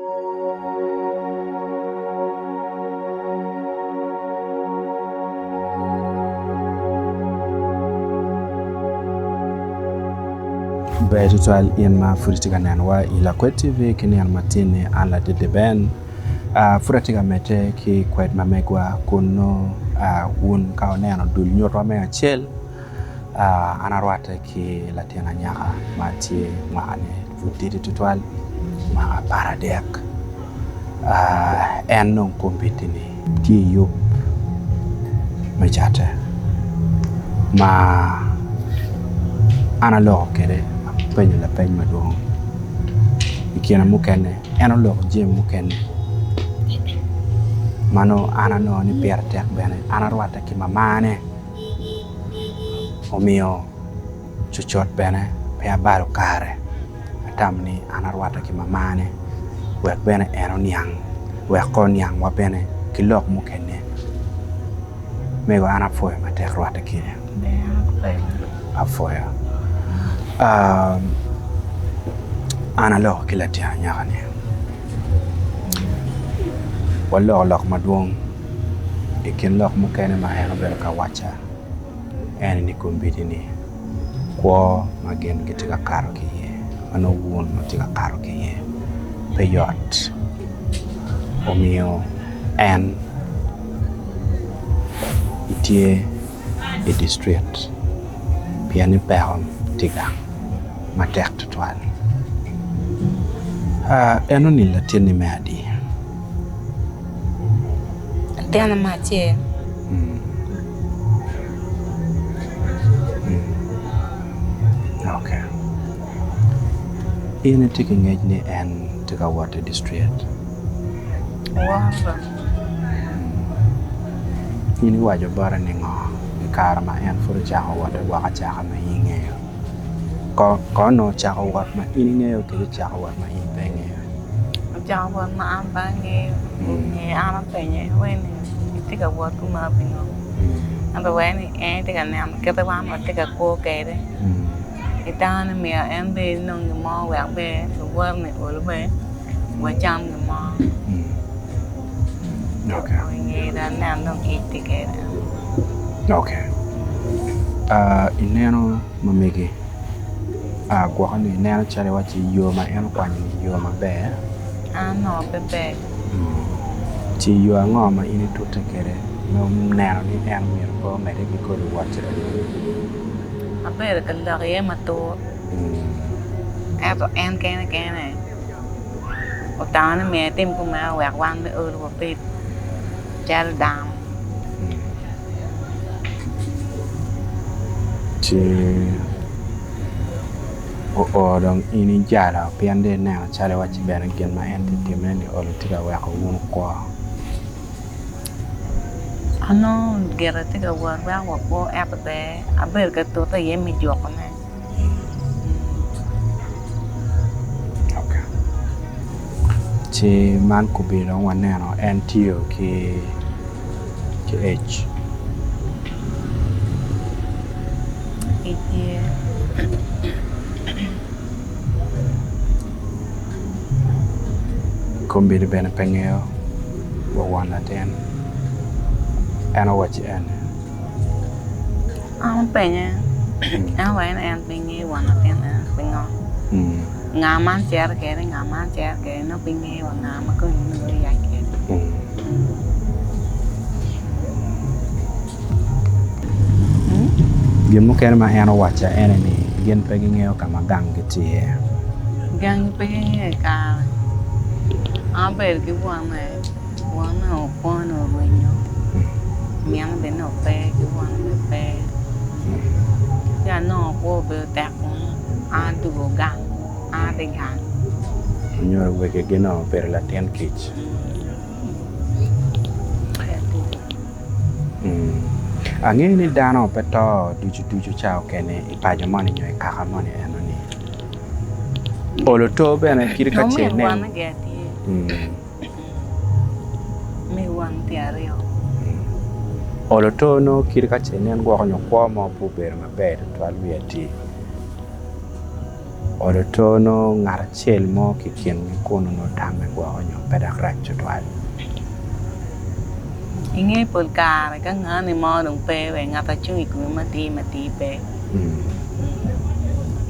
Ber tutwal in ma pud itye ka nenowa i Lakwed TV ki nino matin-ni an ladit Ben pud atye ka medde ki kwed ma megwa kun nongo wun ka wuneno dul nyutwa me acel An arwatte ki latin anyaka ma tye mwakane pud tidi tutwal mwaka aparadek en dong kombeddi-ni tye i yub me cate ma an aloko kwede apenyo lapeny madwong i kine mukene en oloko jami mukene ma nongo an anongo ni pire tek bene an arwatte ki mamane. Omiyo cucut bene pe abalo kare atamo ni an arwatte ki mamane wek bene en oniang wek kong oniangwa bene ki lok mukene mego an apwoyo matek rwatte kwede apwoyo an aloko ki latin anyaka-ni waloko lok madwong. I kin lok mukene ma en obedo ka wacca en ni kombeddi ni kwo ma gin gitye ka kato ki iye ma nongo wun wutye ka kato ki iye pe yot omiyo en tye i distrit pien ni peko tye gang matek tutwal enoni latinni me adi? Latinna me acel. In itye ki ngec ni en tye ka wot i distrit? In iwaco bote ni ngo i kare ma en pud ocako wotte gwok acaka ma in ingeyo? Kono onongo ocako wot ma in ingeyo kede ocako wot ma in pe ingeyo? Ocako wot ma an pe angeyo nge an apenye ni itye ka wot kuman pingo ento weko ni en tye ka neno kite ma wan watye ka kwo kwede itamo ni myero en bene enong gin mo wek bene luwote ni olo bene wacam gin mo i ngeye dong aneno dong ic tye kwede. Ineno ma megi. Gwokke ni ineno calo iwacci yo ma en okwanyo-ni yo maber. An onongo pe ber. Ci yo ango ma in itute kwede me neno ni en myero pe omedde ki kodi wot-ti eni? Abedo ka lok iye matut, ento en kene kene otamo ni myero etim kumeno wek wan me olo wabed calo dano. Ci oo dong in ijalo pien dong ineno calo iwacci bene gin ma en tye ka timone-ni olo tye ka weko wun wukwo. Anongo gire tye ka wot weko wakwo ento ber abedo ka tute iye me jukone. Ci man kobedo dong waneno en tiyo ki ec. Kombeddi bene pe ngeyo wa won latin en owacci ene. An apenye, en owaco ni en pe ngeyo won latin eno pingo? Nga ma an cito kwede, nga ma an cito kwede nongo pe ngeyo wa nga ma kong onongo oyac kwede. Gin mukene ma en owacca ene ni gin pe gingeyo ka ma ganggi tye iye. Gangi pe gingeyo i kare. An abedo ki wonne. Wonne okwone orwenyo, mine bene nongo pe ki wonne bene pe. Ci anongo kwo obedo tek kunu, an adwogo gang, an adhi gang. Onyo wegigi nongo obedo latin kic. Angeyo ni dano pe to ducu ducu ca okene i paco moni nyo i kaka moni enoni. Olo to bene kadi ka ce inen. Olo to nongo kite ka ce inen gwoko nyo kwo mo pe obedo maber tutwal wiye atir. Olo to nongo ngat acel mo ki i kingi kun onongo tamme gwoko nyo pe dok rac tutwal. I nge pol kare ka ngani mo dong pe wek ngat acung i komi matir matir pe.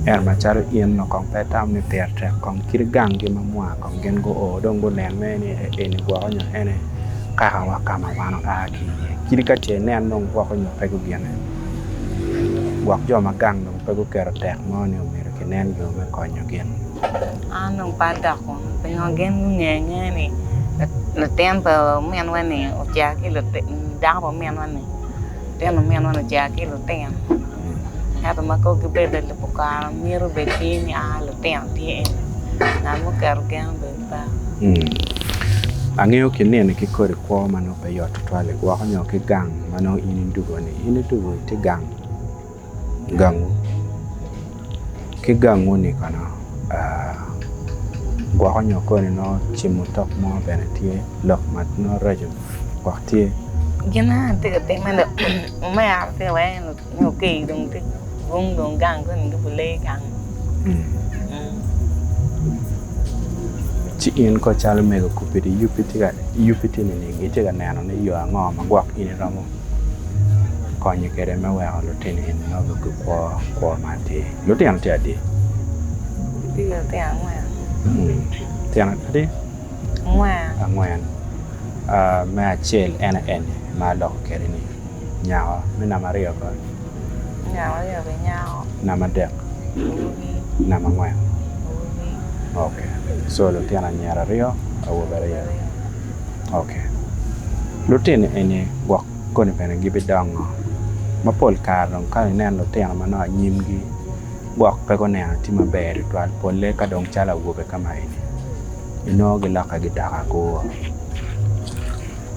Ento macalo in onongo kong pe itamo ni pire tek kong kit ganggi ma mwa kong gin guo dong gunen mere ni eni gwoko nyo ene kakawa ka ma wan oa ki iye. Kadi ka ce inen dong gwoko nyo pe gugine, gwok jo ma gang dong pe guketo tek mo ni omyero kinen yo me konyo gin. An dong pe adok kunu pingo gin gunge angeya ni latin pa ominwa-ni oca ki dako pa ominwa-ni latin ominwa-ni oca ki lutino ento ma kong gibed ka lubo kare myero obed tye ni aa lutino tye eni ngat muketo gen obedo pe. Angeyo ki nino ki kodi kwo ma nongo pe yot tutwal-li gwoko nyo ki gang ma nongo in idugo-ni in idugo itye gang. Gangwu. Ki gangwu-ni kono gwoko nyo koni nongo cimo tok mo bene tye lok ma nongo raco gwok tye. Gin ma atye ka timme-ni omera tye wai ni okey dong tye bung dong gang koni gi lee gang. Ci in ko calo mego kupidi yubbi tye nining itye ka neno ni yo ango ma gwok in iromo konyo kwede me weko lutino eni nongo gikwo kwo ma atir. Lutino tye adi? Tye lutino angwen. Lutino adi? Angwen. Angwen. Me acel en aye eni ma aloko kwede ni nyako, me namba aryo kono? Namba aryo bene nyako. Namba adek? Awobi. Namba angwen? Awobi. Ok, so lutino anyira aryo, awobe aryo. Ok. Lutino eni gwok koni bene gibidongo ma pol kare dong ka ineno lutino ma nongo anyimgi gwok pe guneno tye maber tutwal polle ka dong calo awobe ka ma eni inongo gilokke gidoko agur.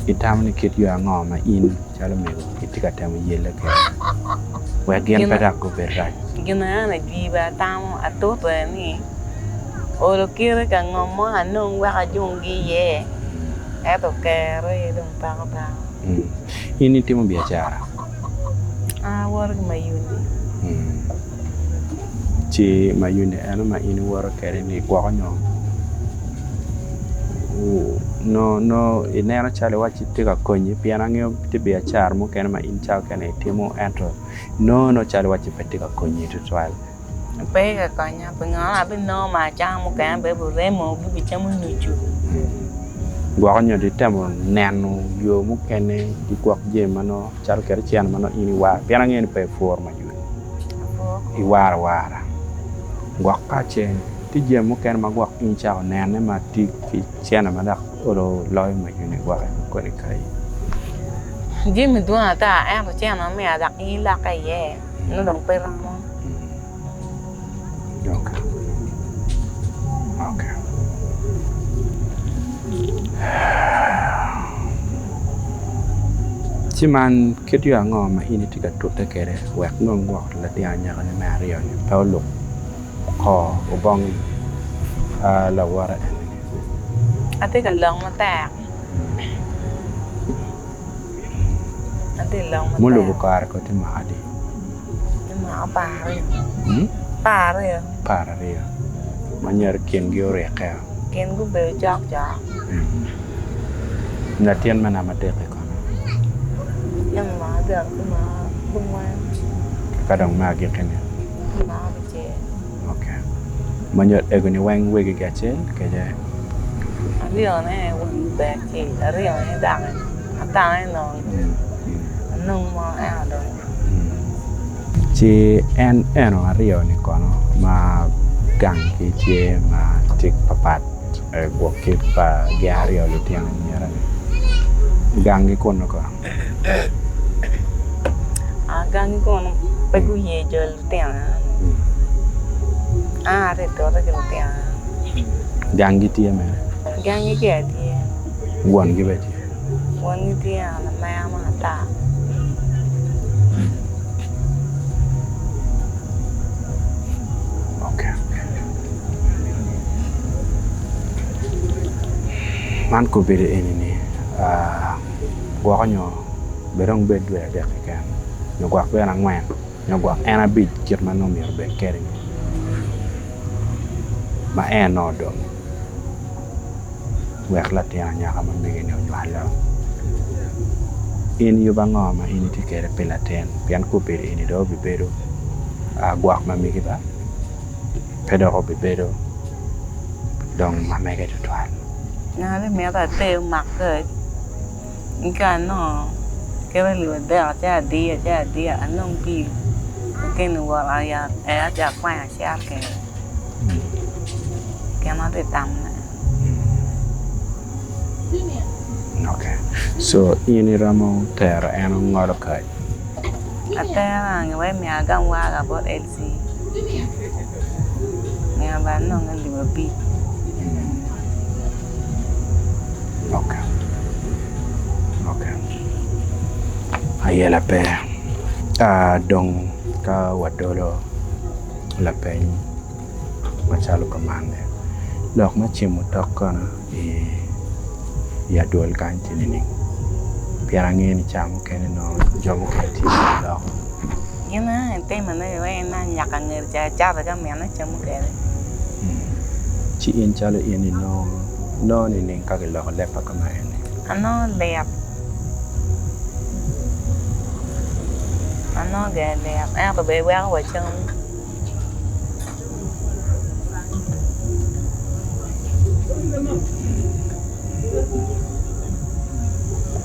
Itamo ni kit yo ango ma in calo mego itye ka temo yelle kwede wek gin pe dok gubed rac? Gin ma an ajwi bene atamo atute ni olo kite ka ngom mo anong wek ajunggi iye ento kero aye dong peko peko. In itimo biacara? An awoto ki mayuni. Ci mayuni eno ma in iwoto kwede-ni igwoko nyo nongo ineno calo iwacci tye ka konyi pien angeyo tye biacara mukene ma in cawa mukene itimo ento nongo calo iwacci pe tye ka konyi tutwal. Pe ka konya pingo abinongo ma acama mukene bene buremo gibicamo nucu. Gwoko nyo itemo neno yo mukene ki gwok jami ma nongo calo kit cene ma nongo in iwaro pien angeyo ni pe ipuro mayot iwaro awara gwok ka ce tye jami mukene ma gwok in icako nene ma tye ki cene ma dok olo loyo mayoni gwoki kodi kayi. Jami dwong ata ento cene ma miyo dok in ilokke iye. Nongo dong pe romo. Ci man kit yo ango ma in itye ka tute kwede wek nong gwok latin anyaka-ni me aryo-ni pe olub kor obongi lawote eni-ni? Atye ka lok matek. Mulubo kore kono tye mwaka adi? Apararyo. Ma nyero kingi orikke. Latin me namba adek-ki kono? Ka dong me agikki-ni? Ma nyo egoni weng wegigi acel kece? Ci en eno aryo-ni kono ma ganggi tye ma tye papat gwok ki pa gin aryo lutino anyira-ni ganggi kunu kono? Gangi kunu pe guye jolo lutino aa atye ka tute ki lutino Ganggi tye mere? Gangi tye atye. Wongi bene tye? Wongi tye lamera ma ata. Man kobedo eni-ni gwoko nyo bed dong bed dwe adek keken nyo gwok bene angwen nyo gwok en abic kit ma nongo myero obed kwede-ni. ma en nongo odong wek latin anyaka ma mege-ni onywalo. In yub ango ma in itye kwede pi latin pien ka obedo eni dong obibedo gwok ma megi ba pe dok obibedo dong ma mege tutwal. Ngat mito ater omak kac ka anongo kite alip adek ci adiya ci adiya anong pii okenni wot ayat ci akwany acito kwede gin ma atye ka tamone. So in iromo tero en ongolo kac? Atero ange wek myero agam waraga bot LC myero bene anong alip abic. Ayela pe dong ka wadolo lapeny macalo kuman-ni, lok me cimo tok kono i adwol kany tye nining? Pien angeyo ni ca mukene nongo jo mukene tye ka lok. Gin aye itimone wek inen nyaka nget ca icato ka mine camo kwede. Ci in calo in inongo nongo nining ka giloko leb pa kama eni? Anongo lit. Anongo gire lit ento bene weko wa cam.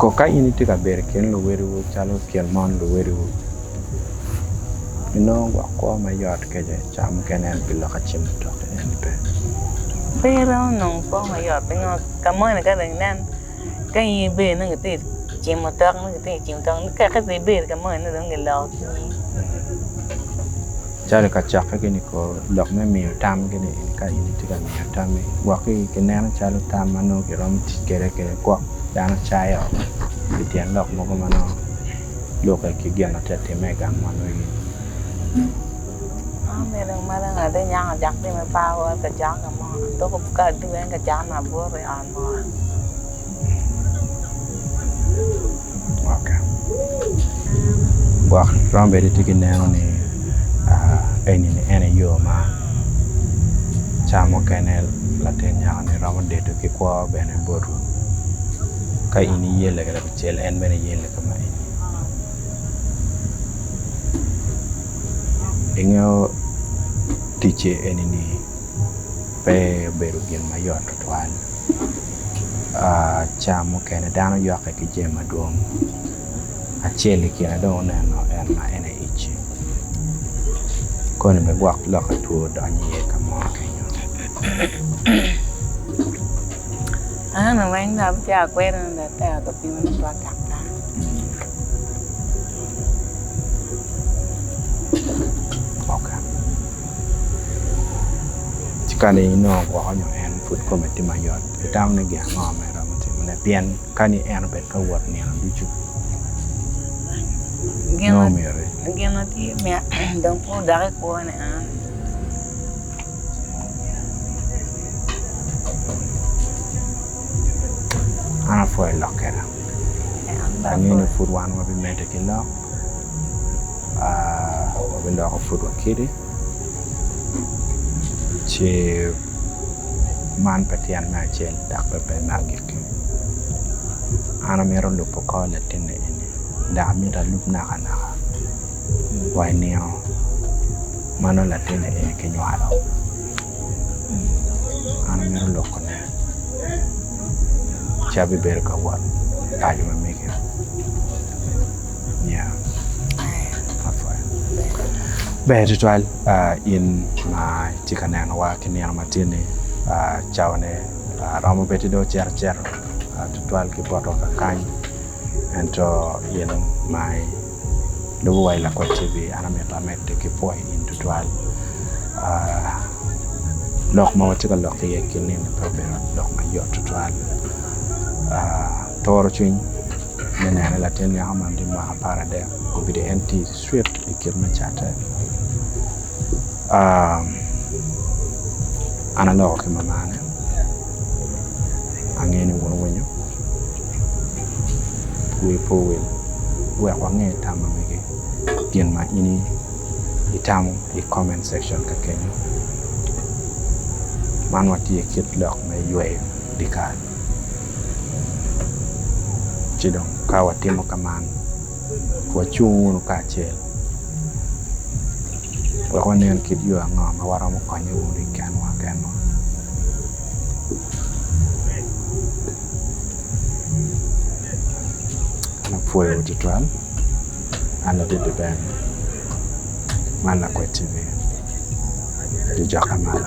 Ko ka in itye ka bedo i kin luwotwu calo kin mon luwotwu, inongo gwok kwo mayot kece ca mukene en pi lok acim mutoka eni pe? Pe iromo nongo kwo mayot pingo ka moni ka dong inen ka in ibedo nongo itye ka cimo tok nongo itye ka cimo tok ka ibedo ka moni nongo dong giloko ki in. Calo i kacokke gini ko lok me miyo tam gini ka in itye ka miyo tammi gwok kineno calo tam ma nongo kiromo tic kwede kede gwok dano cayo pi tyen lok mogo ma nongo lukke ki gin ma tye ka timme i gang ma megi. Gwok romo bedo itye ki neno ni eni en aye yo ma ca mukene latin nyako ni romo deto ki kwo bene botwu ka in iyelle kede kucel en bene yelle ka ma eni ingeyo ticce eni ni pe obedo gin mayot tutwal. Ca mukene dano yokke ki jami madwong acel i kine dong oneno en ma en aye ic-ci koni bene gwok lok two odonyo iye ka mo kenyo. Aneno weng dong atye akweda ni atero ka pimone bot daktar. Ci ka ni inongo gwoko nyo en pud kome tye mayot, itamo ni gin ango ma iromo timone? Pien ka ni en obed ka wot nino ducu, nongo myero. Gin ma tye dong pe odok i kwone an. An apwoyo lok keda. Angeyo ni pud wan wabimedde ki lok. Wabiloko pud wakidi ci man pe tyen me acel dok bene pe me agikki. An amito lubo kor latinni eni dok amito alub nakanaka wa i nino ma nongo latinni eni kinywalo an amito lukone ci abibedo ka wot paco ma mege. Ber tutwal in ma itye ka nenowa ki nino matin-ni cawane romo bed ni dong ocito acita tutwal ki botwa kakany ento in ma ilubo wa i Lakwat TV an amito amedde ki pwoyo in tutwal lok ma watye ka lok iye ki nino pe obedo lok mayot tutwal turo cwiny. Me nene latin nyako man tye mwaka aparadek obedo en tye i cwit i kit me cate an aloko ki mamane angeyo ni wun wuwinyo wi pe owil wek wange tam ma mege gin ma in itamo i comment section ka kenyo. Man watye i kit lok me yweyo dyekal. Ci dong ka watimo kaman, wacung wunu kacel wek wanen kit yo ango ma waromo konye wunu i kenwa kenwa. An apwoyowu tutwal. An ladit Ben man Lakwed TV. Gijokke malo.